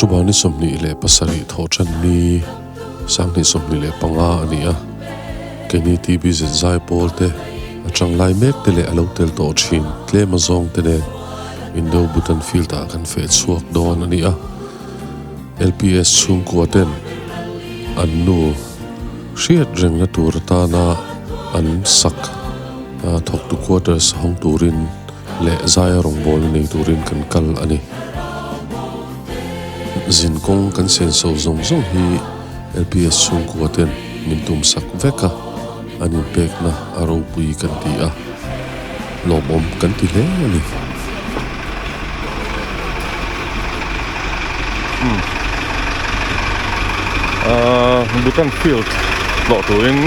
October ni 27 thawh ni 2025 a ni a. Keini TBZ zaipawl te a tanglai mek te leh a lo tel tawh thin tlem a zawng te nen Indo Bhutan Field ah kan feh chhuak dawn a ni a. LPS chhungkua ten an nu hriat rengna tur atana an sak thawktu quarters hawng turin leh zaia rawngbawlna nei turin kan kal a ni. Zin kawng kan senso zawng zawng hi LPS chhungkua ten min tum sak vek a, an inpekna a ropui kan ti a, lawmawm kan ti hle a ni. Bhutan field tlawh turin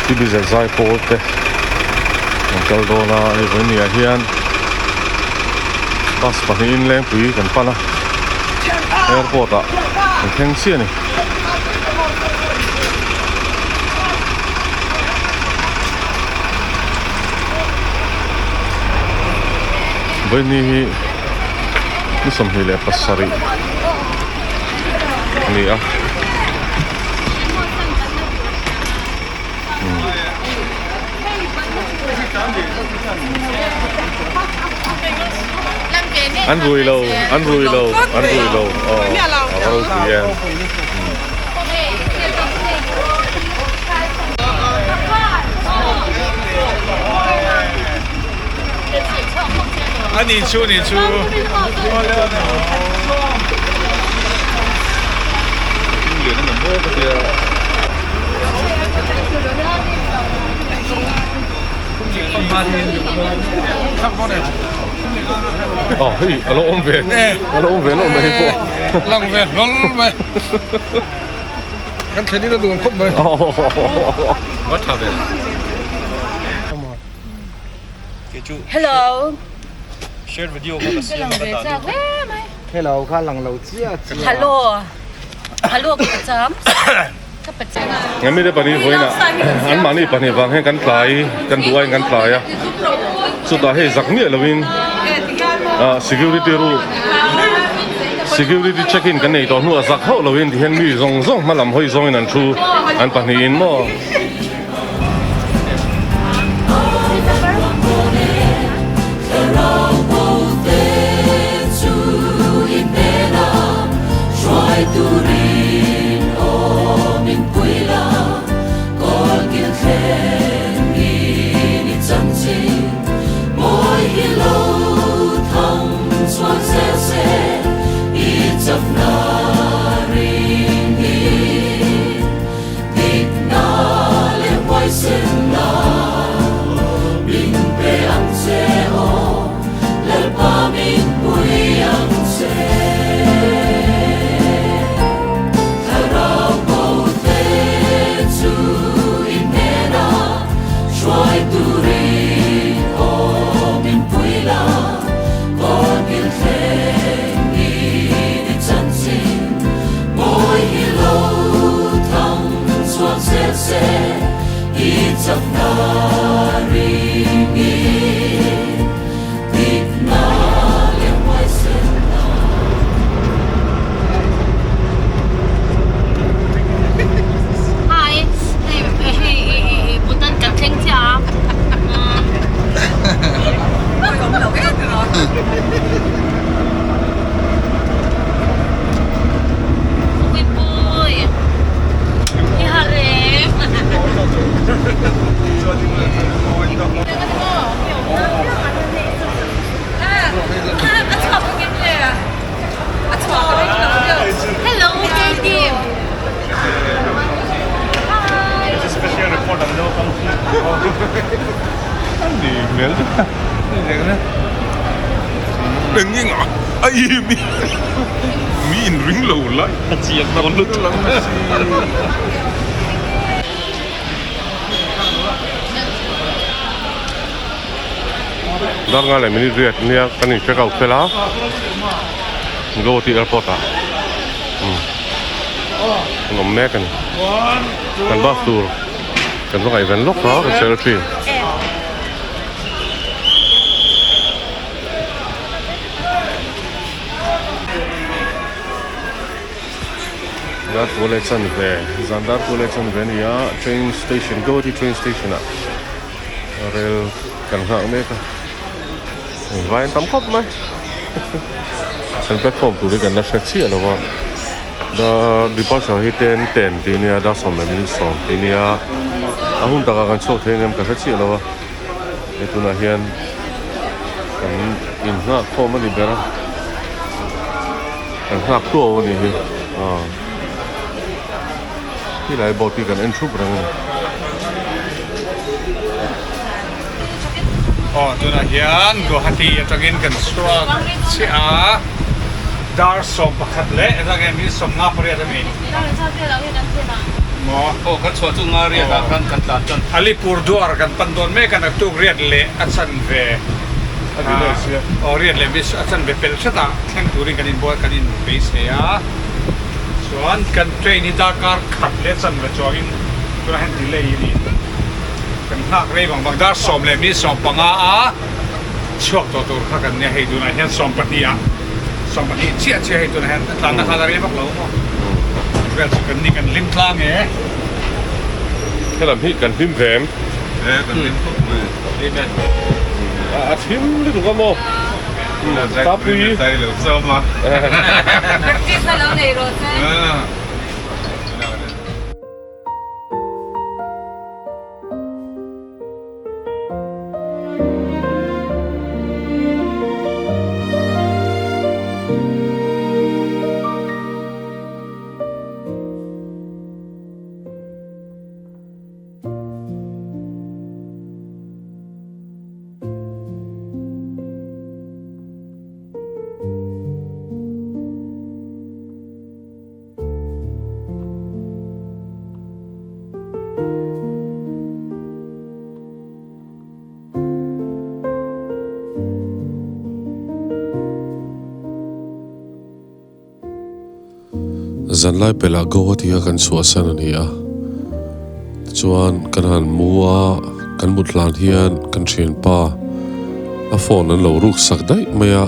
TBZ zaipawl te an kal dawn a, hei vawinia hian bus pahnihin lengpui kan pan a, airport ah kan thleng chiah a ni. Vawiini hi ni 27 a ni a. An rui lo, an rui lo, an rui lo. Aw, a va ropui em. Ani chu ni chu. Aw hei a lo awm ve a lo awm ve lo mai hei pawh. Lang ve hlawl mai. Kan thlen in a nuam khawp mai. Va tha ve. Hello. Share video kha ka siam ka dah duh. Hello kha lang lo chiah chiah. Hello. Hello ka pacham. Ka pacham. Ngami te pahnih vawiinah an mahni pahnih vang hian kan tlai kan duh aiin kan tlai a chutah hei zak miah lovin ah security ru security check in kan nei tawh hnuah zak hauh lovin tihian mi zawng zawng hma lam hawi zawngin an thu an pahnihin maw. Hi, hei hei Bhutan kan thleng chiah a. Pui pui. I ha reng. Hello, Katie. Hi. Eng eng a ai mi mi in ring lo lai a chiang dawn lutuk Dar nga leh minute riat nia kan in check out fel a Guwahati airport ah an awm mek a ni kan bus tur kan va ngaihven lawk a kan sel thin. Dar kua leh chanve, zan dar kua leh chanve a ni a, train station, Guwahati train station ah rel kan nghak mek a, vai an tam khawp mai, kan platform tur hi kan la hre chiah lo a, dar departure hi ten ten tih a nia, dar 10:10 tih a nia, a hun takah kan chhuak thei ang em ka hre chiah lo a, hei tunah hian kan innghak khawm a ni ber a. Kan nghak tuau a nih hi aw helai boat hi kan en thup reng a ni. Aw tunah hian Guwahati atangin kan chhuak chiah a dar 11 leh engzah nge min 58 a ni. Maw? Aw kan chhuah chu nga riat ah khan kan tlan tan. Alipurduar kan pan dawn mek a naktuk riat leh a chan ve. Aw riat leh mis a chan ve pel hret a thleng turin kan inbual kan in beisei a chuan kan train hi darkar khat leh chan ve chuangin tunah hian delay a ni kan nghak rei vang vang dar 10 leh mi 15 a chhuak tawh tur kha kan nia hei tunah hian 12 ah 12 chiah chiah hei tunah hian a tlanna kha la rei vak lo maw vel chu kan ni kan hlim tlang e. Helam hi kan hlim ve em? E kan hlim khawp mai. Amen. A thim lutuk a maw? Tapui. Zai lo zawm a. Practice na lo nei rawh se. Zanlai pelh ah Guwahati a kan chhuahsan a ni a, tichuan kan han mu a, kan mut hlan hian kan thianpa a phone an lo ruk sak daih mai a,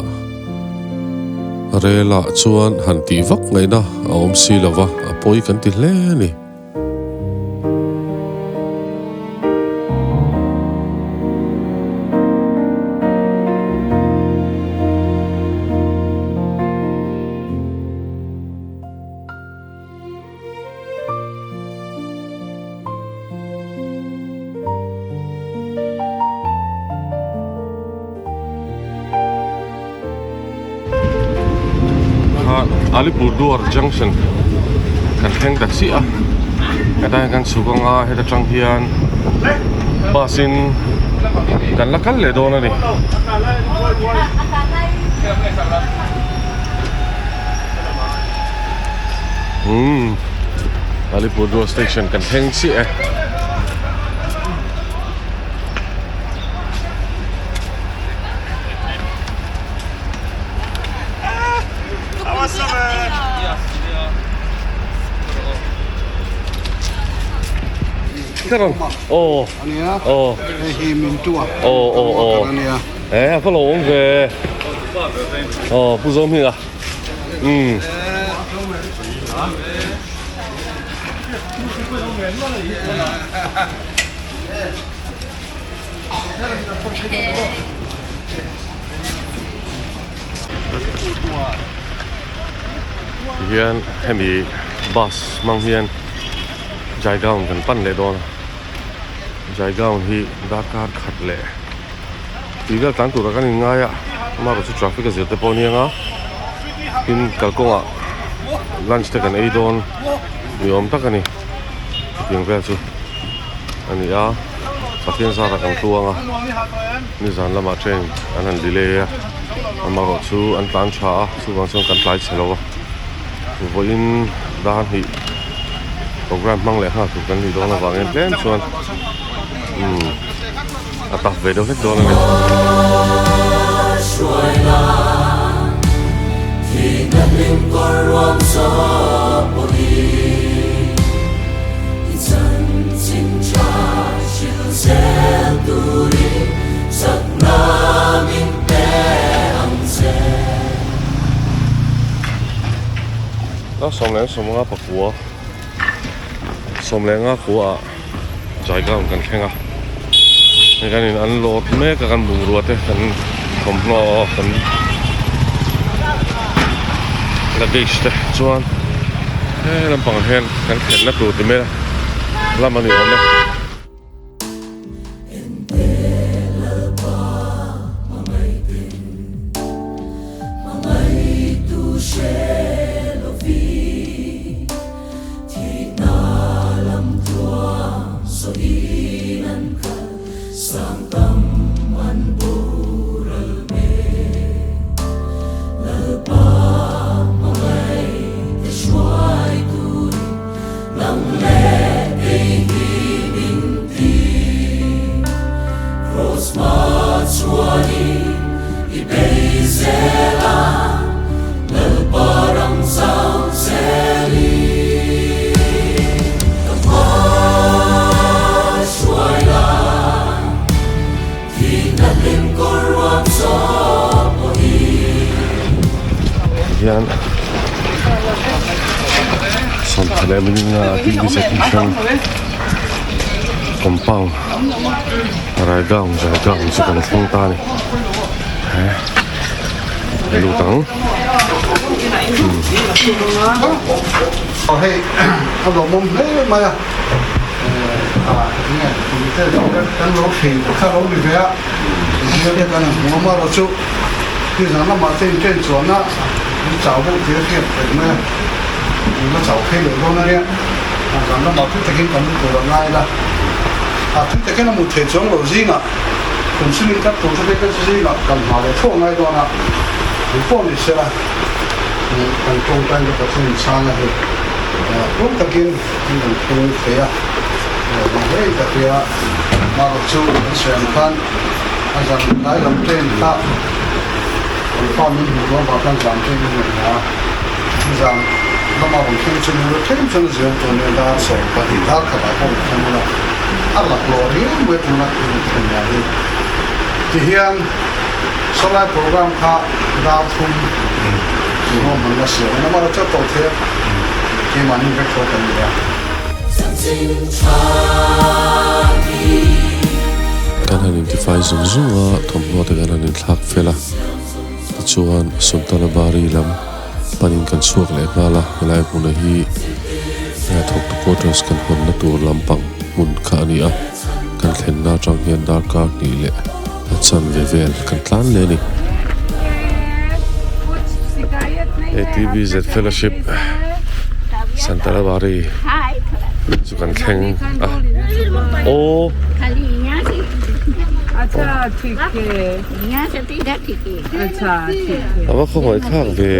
rel ah chuan han tih vak ngaihna a awm si lo va, a pawi kan ti hle a ni. Alipurduar junction kan thleng ta chiah a hetlai hian kan chhuk anga heta tang hian bus in kan la kal leh dawn a ni. Umm Alipurduar station kan thleng chiah e. Aw aw aw aw aw e a va lo awm ve aw pu zawm hi a umm. Tihian hemi bus hmang hian Jaigaon kan pan leh dawn a Jaigaon hi darkar khat leh tih vel tlan turah kan inngai a amaherawh chu traffic a zir te pawh a ni ang a tin kalkawngah lunch te kan ei dawn ni awm tak a ni hetiang vel chu. a ni a Pathian zara kan tluang a nizan lamah train an han delay a amaherawh chu an tlan tha a chuvang chuan kan tlai chhe lo a vawiin dar hnih program hmang leh nghal tur kan nih dawn avangin tlem chuan umm a tak ve deuh hlek dawn a ni. Dar sawm leh sawmnga pakua sawm leh nga kua ah Jaigaon kan thleng a hei kan in unload mek a kan bungrua te kan thawmhnaw kan luggage te chuan he lampang ah hian kan thlenna tur ti mai a lam a ni awm e. Hian sawmthla leh minute nga tv set hi thleng compound Raigaon Jaigaon chu kan thleng ta a ni he lut ang. Hei a lawmawm hle mai a kan lo thei kha lo ni ve a zir kan han hmu a amaherawhchu nizan lamah te in chen chuan a in chau deuh tih a hriat theih mai a in la chau phei leh dawn a nia zan lamah tui takin kan mu tur a ngai la a tui takin a mut theih chuang lo zingah kum siling khat tur te phei kha chu zingah kan hma leh tho a ngai dawn a engpawh ni sela kan tawngtai na Pathian in chhang a hei tlawm takin an rawn phung thei a, hei ka tia marawh chu kan sawi ang khan a zan tlai lam train kha kan fa min hmuh rual vang khan zan train a rawn la a, zan lama rawn thleng chu min thleng chuan a ziam tur nia dar 12 dar khatah pawh rawn thleng ula a laklawh riau mai tuna rawn thlen dan hi tihian sawlai program kha dar thum tih hman la siam a ni amaherawhchu chu a tawh thei a. Keimahni vek tho kan ni a. Kan han intifai zung zung a, thawmhnaw te kan han inthlak fel a, tichuan Suntalabari lam panin kan chhuak leh nghal a, helai hmuna hi thawktu quarters kan hawnna tur lampang hmun kha a ni a, kan thlenna atang hian darkar hnih leh a chanve vel kan tlan leh a ni. ATBZ Fellowship Santalabari chu kan thleng a aw a va khawngaih thlak ve.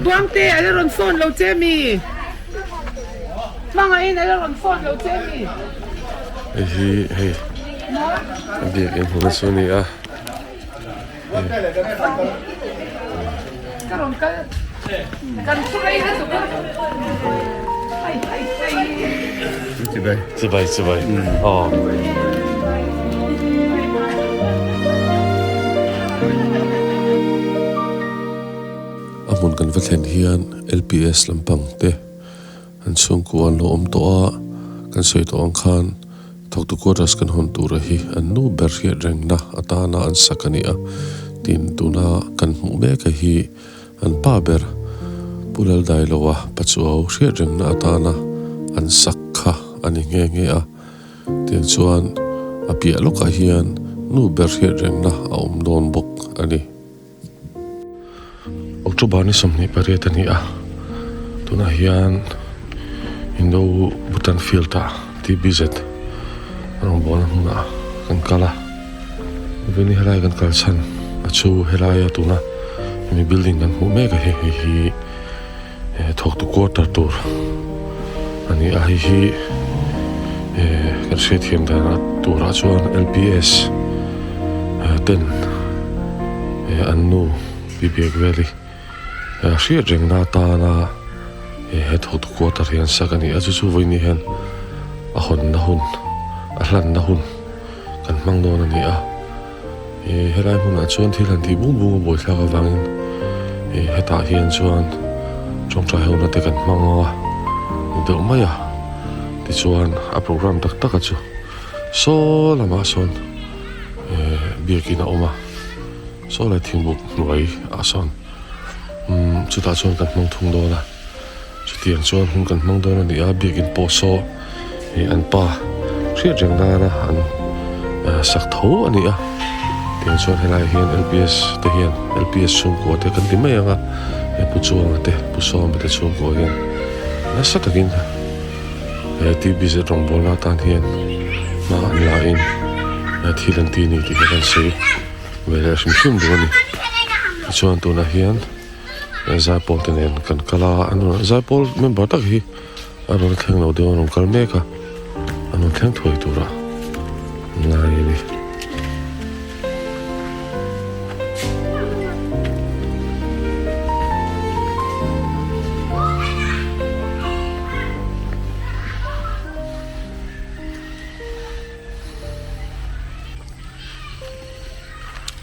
Buangte a la rawn phone lo che mi? Hmangaihin a la rawn phone lo che mi? Hei hi hei a biakinn hmun chu a ni a. Ka rawn kal kan thu rei na tuk a. Hei hei hei. Chibai chibai chibai aw. A hmun kan va thlen hian LPS lampang te an chhungkua an lo awm tawh a, kan sawi tawh ang khan thawktu quarters kan hawn tura hi an nu ber hriat rengna atana an sak a ni a, tin tuna kan hmuh mek a hi an pa ber Pu Laldailoa Pachuau hriat rengna atana an sak kha a ni nghe nghe a, tiang chuan a piah lawkah hian nu ber hriat rengna a awm dawn bawk a ni. October ni 28 a ni a, tunah hian Indo Bhutan Field ah TBZ rawngbawlna hmunah kan kal a, veni helai kan kal chhan a chu helaia tuna hemi building kan hmuh mek a hi hei hi thawktu quarter tur a ni a, hei hi kan hriatthiam dan turah chuan L_P_S ten an nu pi biak vel hi. Hriat rengna atana he thawktu quarter hi an sak a ni a, chu chu vawiin hian a hawnna hun, a hlanna hun kan hmang dawn a ni a. Helai hmunah chuan thil han tih bung bung a buaithlak avangin hetah hian chuan tawngtai hona te kan hmang a ni deuh mai a, tichuan a programme tak tak a chu saw lamah sawn biakin a awm a. Saw lai thingbuk hnuai ah sawn umm chutah chuan kan hmang thung dawn a chutiang chuan hun kan hmang dawn a ni a biakin pawh saw ih an pa hriat reng nana an sak tho a ni a tiang chuan helai ah hian L P S te hian L P S chhungkua te kan ti mai ang a he pu Chuanga te pu Sawma te chhungkua hian nasa takin he T B Z rawngbawlna atan hian hma an la in thil an ti a ni tih hi kan sawi. Ve leh hrim hrim duh a ni tichuan tunah hian zaipawl te nen kan kal a an rawn zaipawl member tak hi a rawn thleng lo deuh a rawn kal mek a an rawn thleng thuai tur a ngai a ni.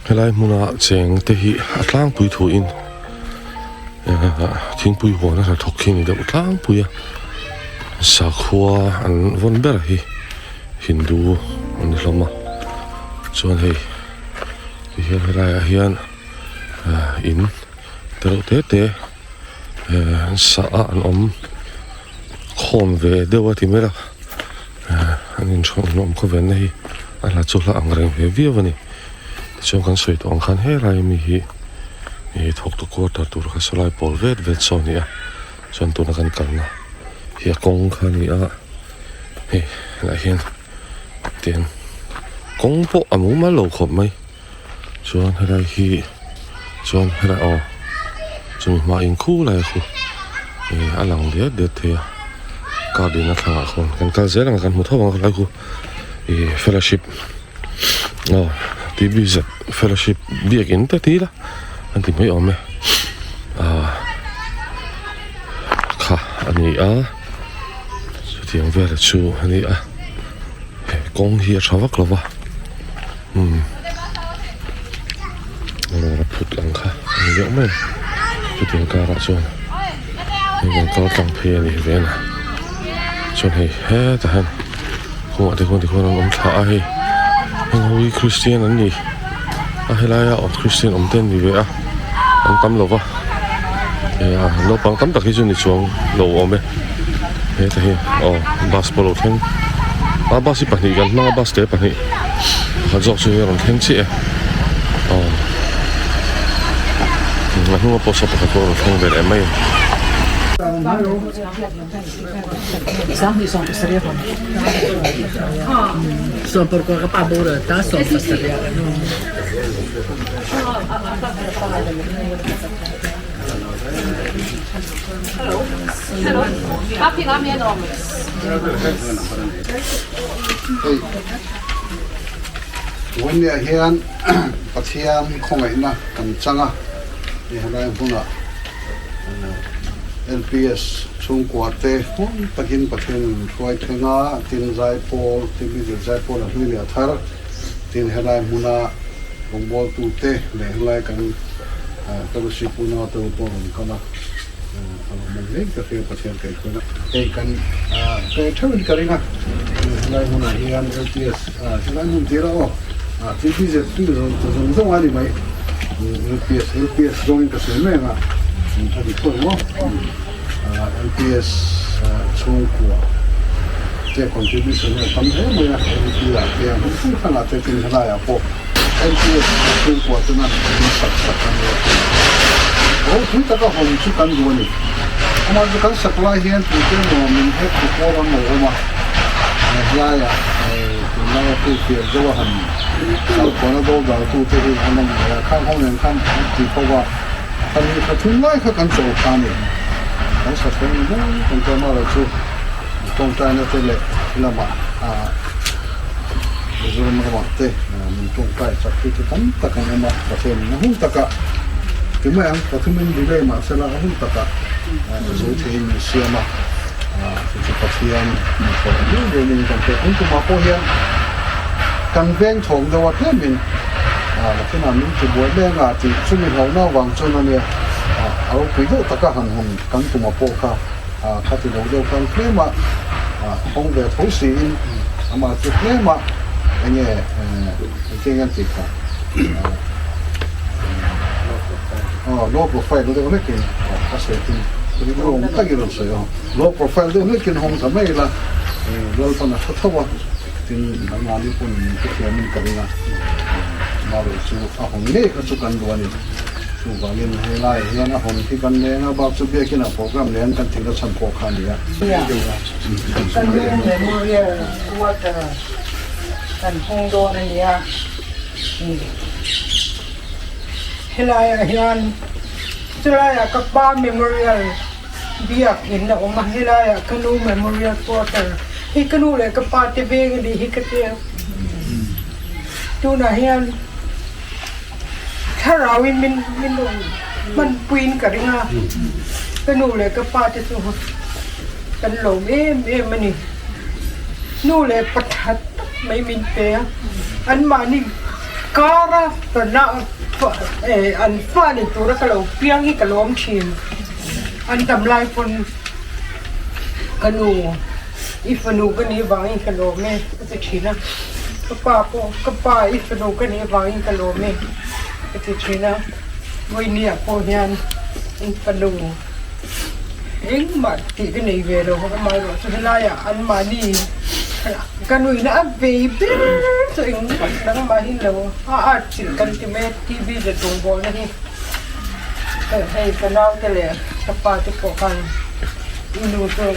Helai hmuna cheng te hi a tlangpui thu in thingpui huan a hnathawk khi a ni deuh tlangpui a sakhua an vawn ber hi Hindu an ni hlawm a chuan hei ti hian helai ah hian in te reuh te te an sa a an awm khawm ve deuh a ti mai la. An inhrawm khawvelna hi a hla chu hla ang reng ve viau a ni. Tichuan kan sawi tawh ang khan helai ami hi ih thawktu quarter tur kha sawlai pawl vet vet saw a ni a, chuan tuna kan kalna hi a kawng kha a ni a, hei helaiah hian tiang kawng pawh a mumal lo khawp mai. Chuan helai hi chuan helai aw chumi hma in khu lai khu ih a lang diat diat thei a car dihna thlangah khawn kan kal zel ang kan hmu tho ang helai khu ih fellowship aw T B Z fellowship biakin te ti ila an ti mai awm e ah kha a ni a chutiang vel chu a ni a kawng hi a tha vak lo va. Umm rawra phut ang kha a ni deuh mai a chutiang karah chuan hei kan kal tlang phei a nih ve na chuan hei hetah hian kawngah te khuan tikhuan an awm thla a hei heng ho hi christian an ni a helaia aw christian awm te an ni ve a an tam lo va naupang tam tak hi chu ni chuang lo awm e hetah hi aw bus pawh a lo thleng a bus hi pahnih kan hmang a bus te pahnih pakhat zawk chu hei a rawn thleng chiah e aw a hnunga pawh saw pakhat pawh a rawn thleng ve leh mai a. Hei Vawinia hian Pathian khawngaihna kan chang a, hei helai hmunah LPS chhungkua te hmun takin Pathian in hruai thleng a, tin Zaipawl, TB Zaipawl a hlui leh a thar. Tin, helai hmuna rawngbawltute leh helai kan fellowship unaute ho pawh rawn kal a, a lo man hle ka hria Pathian kaihhruaina. Hei kan pe theuhin ka ring a, helai hmunah hian LPS helai hmun tir a aw, TBZ zawng zawng a ni mai, LPS LPS zawngin ka sawi mai ang a, a dik pawh emaw. LPS chhungkua te contribution hi a tam hle mai a, LP ah te a hmun hrang hrang ah te tin helai ah pawh LPS chhungkua tena an sak sak a nia tih ropui taka hawn chu kan duh a ni. Amah chu kan sak lai hian tute emaw min hek tu pawl an lo awm a, helai ah tunlai a tu fiah zo a han kalkhuan a dodal tu te hi an awm ve a, khang ho nen khan an ti fo va. Kan ni kha thum lai kha kan cho kha a ni. Kan sa thleng ni mai kan tlawm a lo chu tawngtaina te leh lamah Mizoram ramah te min tawngtai chak hi chu tam tak an awm a, Pathian in a hun taka Ti mai ang, pathumin delay mah sela a hun takah zo theiin min siam a, chu chu Pathian hnathawh viau viau niin kan hria. Tun tumah pawh hian kan veng thawm deuh a tlemin nakinah min tibuai mai anga tih chumi hlauhna avang chuan a nia, a ropui deuh taka han hawn kan tuma pawh kha kha ti lo deuh khan tlema hawng ve tho siin amah chu tlema enge engtin nge an tih kha. Aw low profile deuh hlekin a sawi thung rilru awm takin rawn sawi a, low profile deuh hlekin hawng ta mai ila Lalpan a tha tho a, tin nangmahni pawn min hrethiamin ka ring a, amaherawh chu a hawn ngei kha chu kan duh a ni. Chuvangin helaiah hian a hawn khi kan leng a, bak chu biakinah program leh an kan tihna chhan pawh kha a ni a. Ka nu memorial water kan hawng dawn a nia. Helaiah hian chulaiah ka pa memorial biak in a awm a, helaiah ka nu memorial quarter hi ka nu leh ka pa te veng a nih hi ka tia. Tunah hian thlarauin min min rawn hmanpuiin ka ring a, ka nu leh ka pa te chu kan lawm em em a ni. Nu leh pa tha tak mai min pe a, anmahni kara an fa ni tura ka lo piang hi ka lawm thin. An dam lai pawn ka nu i fanu ka nih vangin ka lawm e ka ti thin a, ka pa pawh ka pa i fanu ka nih vangin ka lawm e ka ti thin a, vawinia pawh hian an fanu. Engmah tih ka nei ve lo amaherawh chu helaiah anmahni ka nuihna a vei ber chu engmah nangmahin lo a art chilh kan ti mai a T V leh rawngbawlna hi hei ka naute leh ka pa te pawh khan i nu chu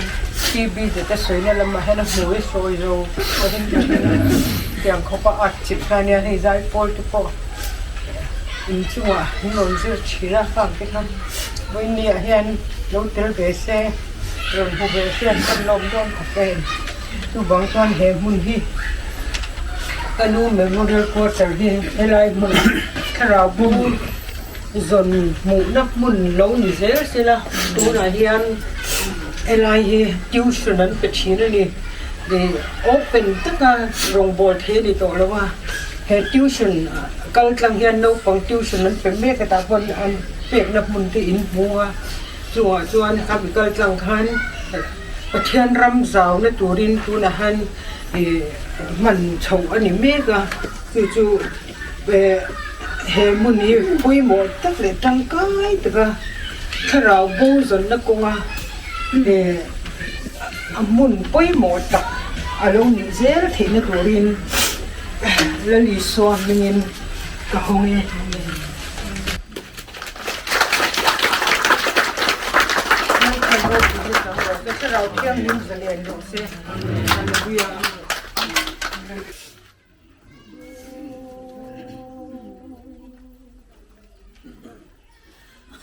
T V leh te sawina lamah hian a hmu i sawi zo vek mahin ka ring a tiang khawpa art chilh kha ania hei zaipawl te pawh inchungah an rawn zir thin a khang te khan. Vawinia hian lo tel ve se, rawn hmu ve se an kan lawm dawn khawp em. Chuvang chuan he hmun hi ka nu Memorial Quarter hi helai hmun thlarau bo zawn hmuhna hmun lo ni zel sela, tunah hian helai hi tuition an pe thin a ni. Open taka rawngbâwl thei a ni tawh lo a, he tuition kal tlang hian naupang tuition an pe mek a tah paw'n an. Pekna hmun te in hmu a, chungah chuan a mi kal tlang khan Pathian ram zauna turin tunah han ih hman chhoh a ni mek a, chu chu eh he hmun hi pawimawh tak leh tangkai taka thlarau bo zawnna kawnga eh a hmun pawimawh tak a lo nih zel theihna turin Lalisua hmingin ka hawng e.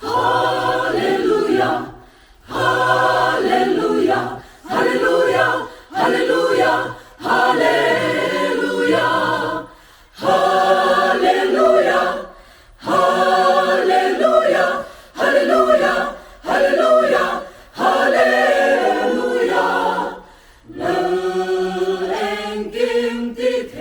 Hallelujah, Hallelujah, Hallelujah, Hallelujah, Hallelujah. Hallelujah, Hallelujah, Hallelujah, Hallelujah, Hallelujah. Lal engkim ti thei.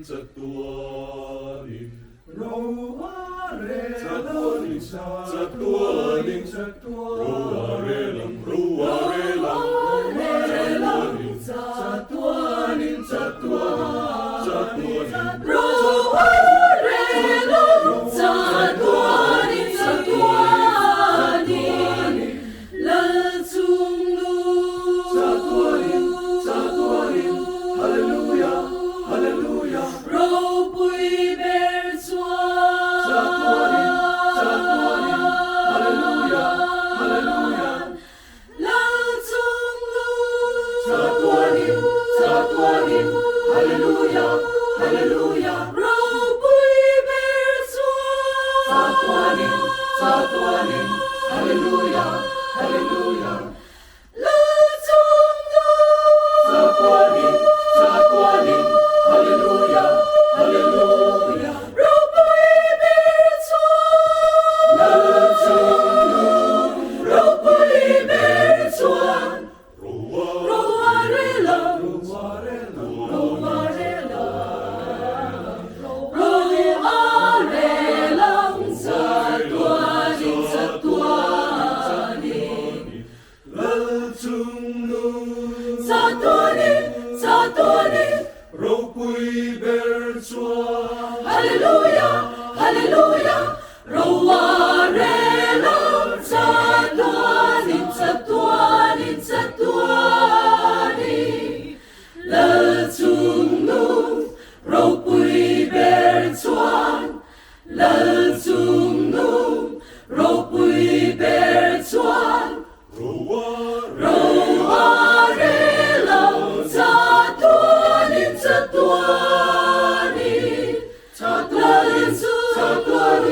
chatuanin Ro a rel ang chatuanin Ro a rel ang Ro a rel ang Chatuanin chatuanin chatuanin Ro a rel ang chatuanin chatuanin Lal chung nu Chatuanin chatuanin Hallelujah Hallelujah Ropui ber chuan Chatuanin chatuanin Hallelujah Hallelujah Lal chung nu Chatuanin chatuanin Hallelujah Hallelujah Ropui ber chuan Chatuanin chatuanin Hallelujah Hallelujah Lal chung nu Chatuanin chatuanin Hallelujah Hallelujah Ropui ber chuan Lal chung nu Ropui ber chuan Ro a rel ang Ro a rel ang Ro a rel ang Ro a rel ang chatuanin chatuanin Lal chung nu Chatuanin chatuanin Ropui ber chuan Hallelujah Hallelujah Ro a rel ang chatuanin chatuanin chatuanin Lal chung nu ropui ber chuan Lal chung nu ropui ber chuan Ro a Ro a rel ang chatuanin chatuanin Chatuanin chatuanin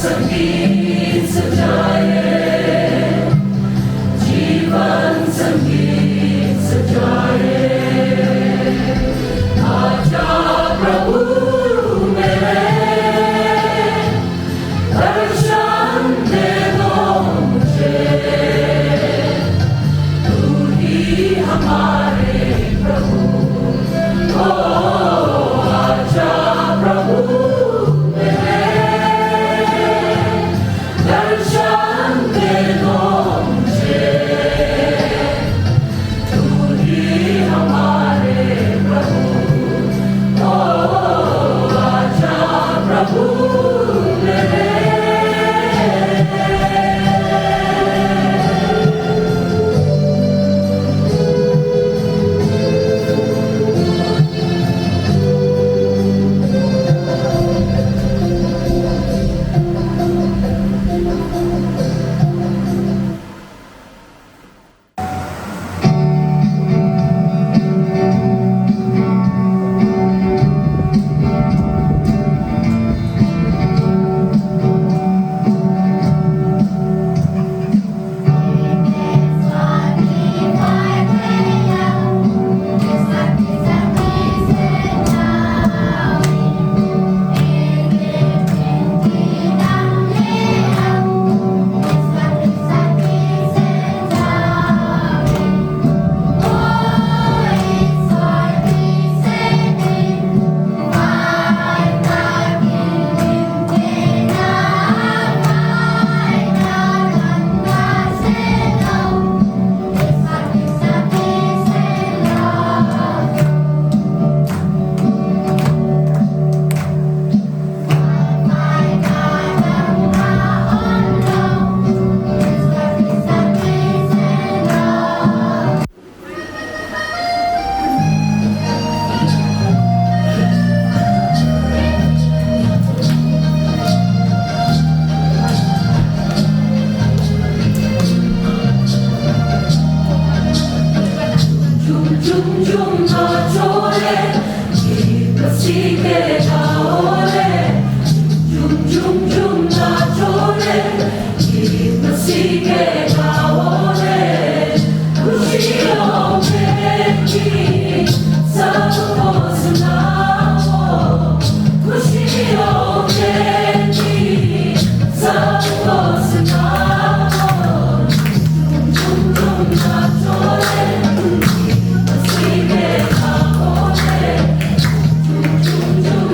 संगीत सजाए जीवन संगीत सजाए आजा प्रभु मेरे दर्शन दे दो मुझे तू ही हमारे प्रभु ओ आजा प्रभु मेरे दर्शन दे दो मुझे तू ही हमारे प्रभु ओ आजा प्रभु मेरे झुम झुम झुम नाचो रे गीत सीखे गाओ रे झुम झुम झुम नाचो रे गीत सीखे गाओ रे खुशियों में गीत सबको सुनाओ खुशियों के गीत सबको सुनाओ झुम झुम झुम नाचो रे सीखे गाओ रे झुम झुम झुम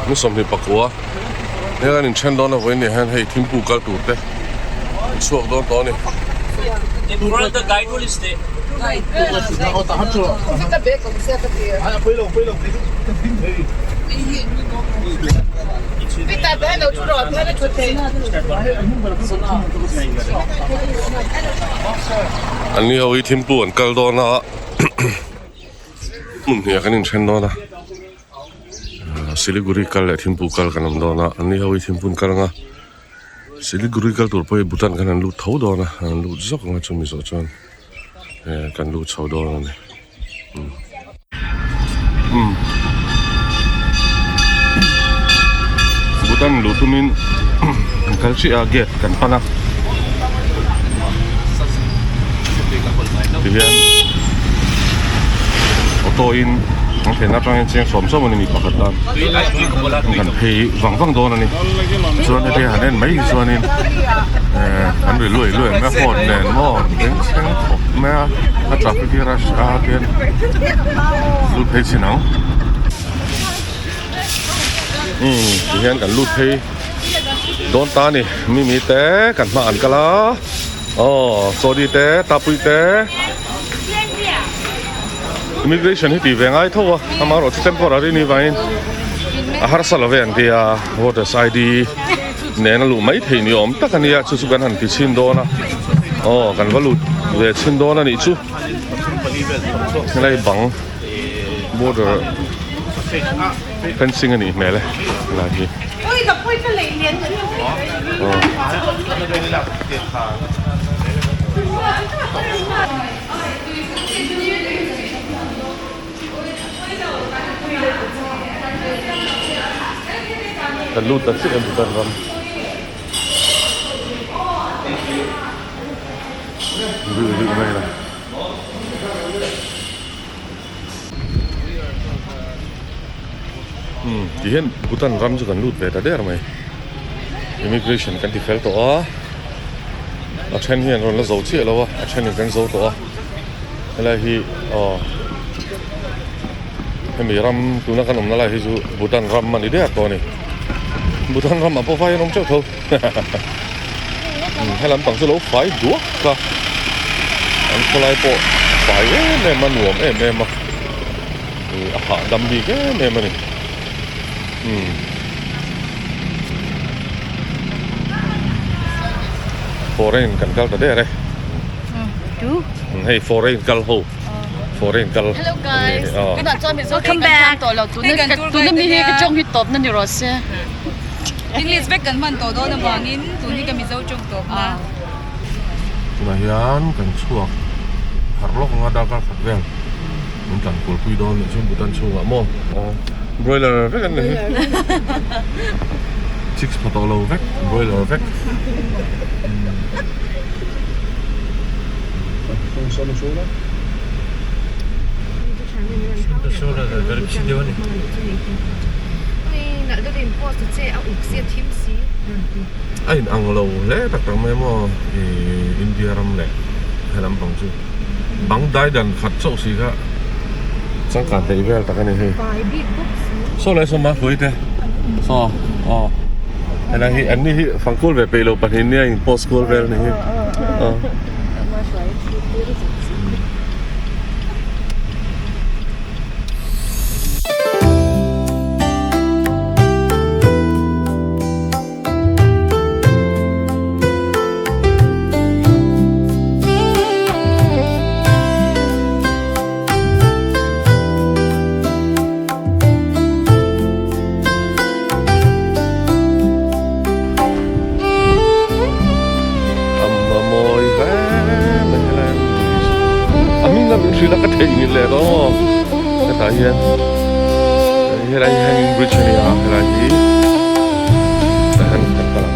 Ni sawmhnih pakua he kan inthen dawn a vawiin ni hian hei Thimphu kal tur te an chhuak dawn tawh a ni. An ni ho hi Thimphu an kal dawn a hmun hnih ah kan inthen dawn a. Siliguri kal leh Thimphu kal kan awm dawn a an ni ho hi Thimphu an kal ang a Siliguri kal tur pawh hi Bhutan khan an lut tho dawn a an lut zawk ang a chumi zawh chuan eh kan lut chho dawn a ni umm Bhutan luh tumin kan kal chiah a gate kan pan a tihian auto in an thlen atangin chiang sawm sawm a ni mi pakhat tan kan phei vang vang dawn a ni chuan heti han en mai hi chuanin eh an ri luai luai mai a phone nen maw beng thleng khawp mai a a traffic hi rush a tian lut phei chin ang umm tihian kan lut phei dawn ta a ni mimi te kan hma an kal a aw sawdi te tapui te immigration hi tih ve ngai tho a amaherawh chu temporary ni vangin a harsa lo ve an tia voters id nen a luh mai thei ni awm tak a nia chu chu kan han ti chhin dawn a aw kan va lut ve chhin dawn a nih chu helai bang border fencing a nih hmel e helai hi aw. Kan lut ta chiah em Bhutan ram. Rih rih mai la. Hmm, ti hian Bhutan ram chu kan lut ve ta der mai. Immigration kan ti fel tawh a. A then hian rawn la zo chiah lo a, a then in kan zo tawh a. Helai hi aw hemi ram tuna kan awmna lai hi chu Bhutan ram a ni der tawh a ni. Bhutan ramah pawh vai an awm teuh tho. Helam pang chu lo fai duak a, an khawlai pawh fai em em a, nuam em em a, a hahdam bik em em a ni. Umm. Foreign kan kal ta der e. Hei foreign kal ho. Foreign kal. Hello guys. Tunah chuan Mizo tawng kan thiam tawh lo. Tuna mi hi ka tawng hi tawp na ni rawh se. English vek kan hman tawh dawn avangin tun hi ka Mizo tawng tawp na. Tunah hian kan chhuak harh lawk anga darkar khat vel min tlan kual pui dawn nih chuan Bhutan chhungah maw broiler vek an ni hi chicks pha tawh lo vek broiler vek. A in ang lo hle tak tak mai maw ih India ram leh helam pang chu bang dai dan khat chauh si kha changkan theih vel tak a ni hei saw leh saw mahluai te saw aw helai hi an ni hi fangkual ve peih lo pahnih nia in post kual vel a ni hi aw. Amma mawi hle mai helai an bridge a hming lam in hrilh a ka theihnghilh leh dawn aw hetah hian helai hi hanging bridge a ni a helai hi tah hian kan kal ang.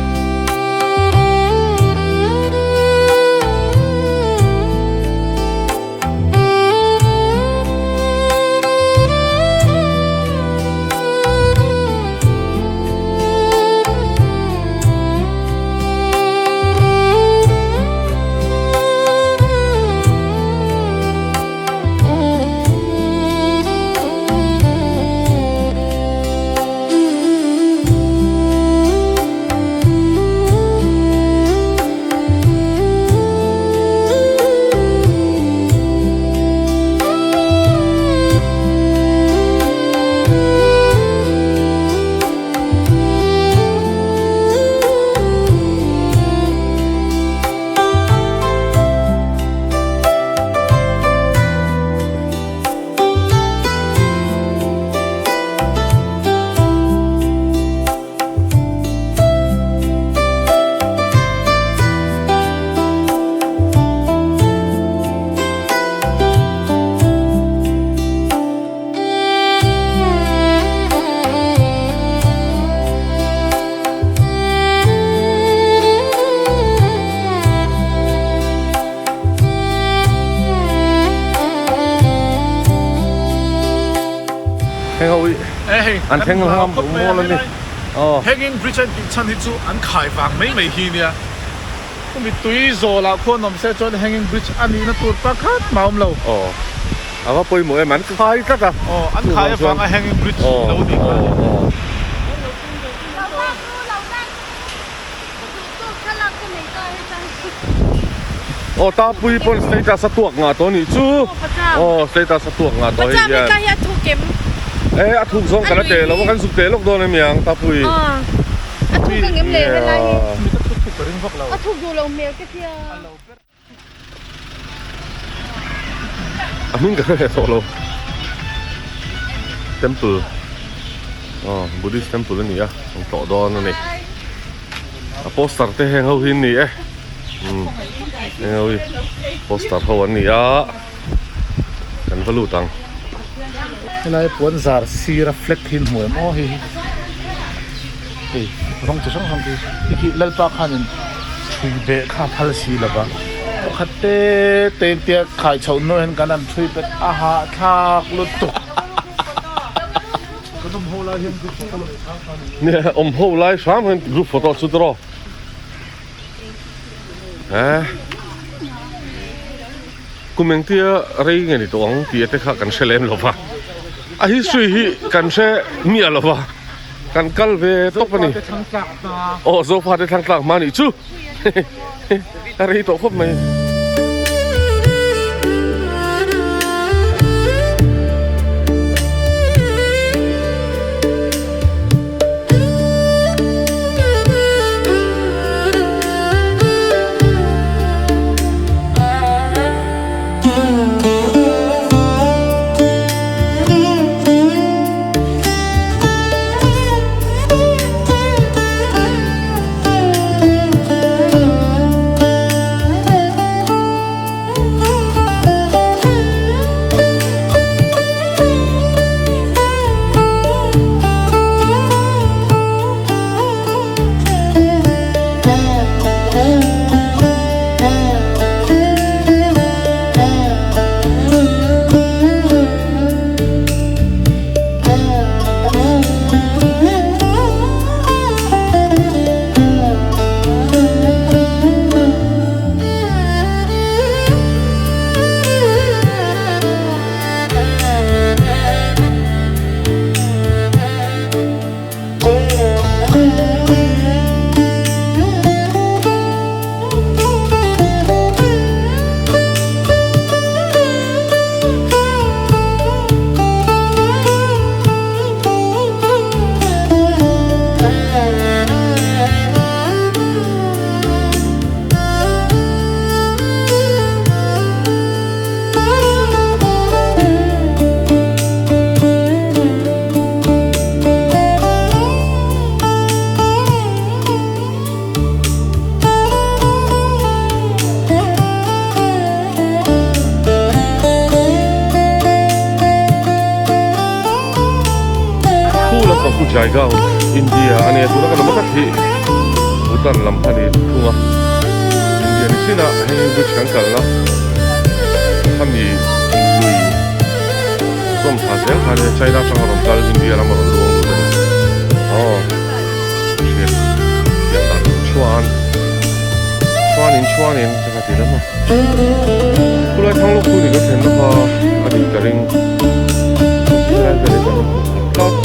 Heng ho hi an thleng hlang a mawl a ni. Aw. Hanging bridge an tih chhan hi chu an khai vang mai mai hi nia. Khumi tui zawlah khuan awm se chuan hanging bridge a nihna tur pakhat mah a awm lo. Aw. A va pawimawh em an khai tlat a. Aw an khai avanga hanging bridge lo ni kha a ni. Aw tapui pawn status a tuak ngah tawh nih chu aw status a tuak ngah tawh hei hian e a thuk zawng kan la teh lo a kan zuk teh lawk dawn emi ang tapui A hming ka hre leh tawh lo. Temple aw Buddhist temple a ni a an tlawh dawn a ni. A poster te heng ho hi an ni e umm heng ho hi poster ho an ni a kan va lut ang. Helai puan zar sir a flag hi an hmu em aw hei hi hei rawng chi hrang hrang khi hei khi Lalpa khanin ṭhui beh kha a phal si lova pakhat te te in tia khai chhoh hnuah hian kan han ṭhui bet a hahthlak lutuk kan awm ho lai hian group photo leh hram hram in Nia awm ho lai hram hian group photo chu tawh eh. Kum engtia rei nge ni tawh ang tih te kha kan hre lem lo va, a history hi kan hre miah lo va, kan kal ve tawp a ni. Aw Zofa te thlang tlak hma nih chu a rei tawh khawp mai. Khu lampang khu Jaigaon India a nia tuna kan awm a hi Bhutan lam kha ni thung a India ni chin a hanging bridge kan kalna khami lui zawm thla zel kha nia China atanga rawn kal India lama rawn luang lut a ni aw hriat hriat dan tur chuan chuanin chuanin ka kha ti lam a khulai thang lawk chu ni ka thlen na kha a nih ka ring helai vel hi kan tlat.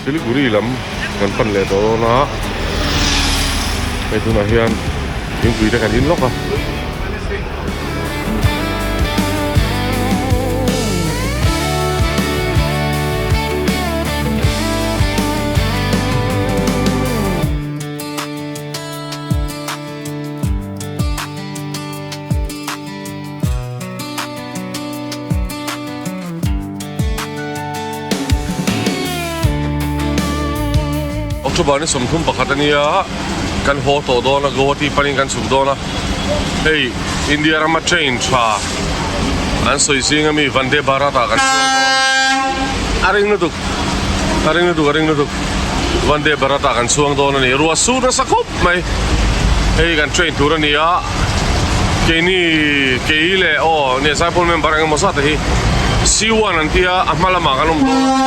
Siliguri lam kan pan leh tawh dawn a hei tunah hian thingpui te kan in lawk a. October ni 31 a nia kan haw tawh dawn a Guwahati panin kan chhuk dawn a. Hei India rama train tha an sawi zing ami Vande Bharat ah kan chuang dawn. A ring lutuk a ring lutuk a ring lutuk Vande Bharat ah kan chuang dawn a ni. Ruah sur nasa khawp mai. Hei kan train tur a ni a. Keini kei leh aw nia Zaipawl member eng emaw zat te hi C1 an tia a hma lamah kan awm dawn a.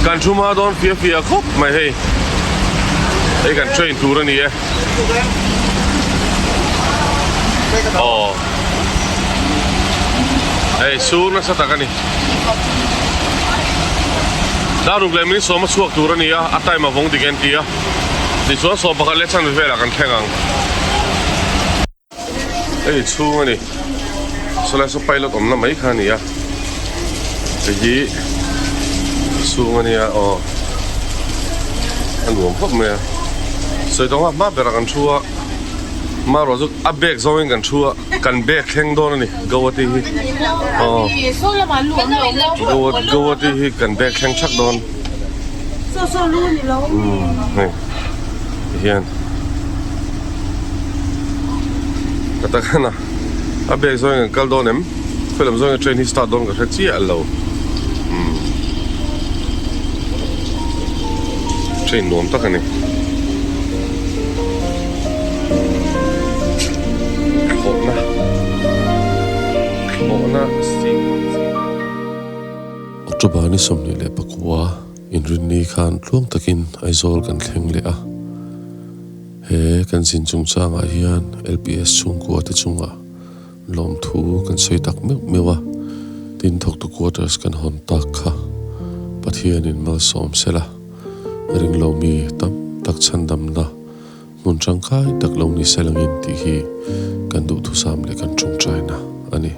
Kan thu hma dawn fia fia khawp mai hei. Hei kan train tur a ni e. Aw. Hei sur nasa tak a ni. Daruk leh min sawm a chhuak tur a ni a, a time a vawng dik en ti a. Tichuan 11 leh chanve velah kan thleng ang. Hei chhung a ni. Sawlai saw pilot awmna mai kha a ni a. Hei hi chhung a nia aw. A nuam khawp mai a. Sawi tawng a hma berah kan thu a. Marawh chu a bag zawngin kan thu a. Kan bag thleng dawn a ni Gauhati hi. Aw. Gauhati hi kan bag thleng thak dawn. Umm hei tihian ka ta khan a a bag zawngin kan kal dawn em khawi lam zawngin train hi start dawn ka hre chiah lo umm train nuam tak a ni. Thlawhna thlawhna October ni 24 inrinni khan tluang takin Aizawl kan thleng leh a. He kan zin chungchangah hian LPS chhungkua te chungah lawmthu kan sawi tak meuh meuh a, tin thawktu quarters kan hawn tak kha Pathianin malsawm sela ringlo mi tam tak chhandamna hmun tangkai tak lo ni selangin tih hi kan duhthusam leh kan tawngtaina a ni.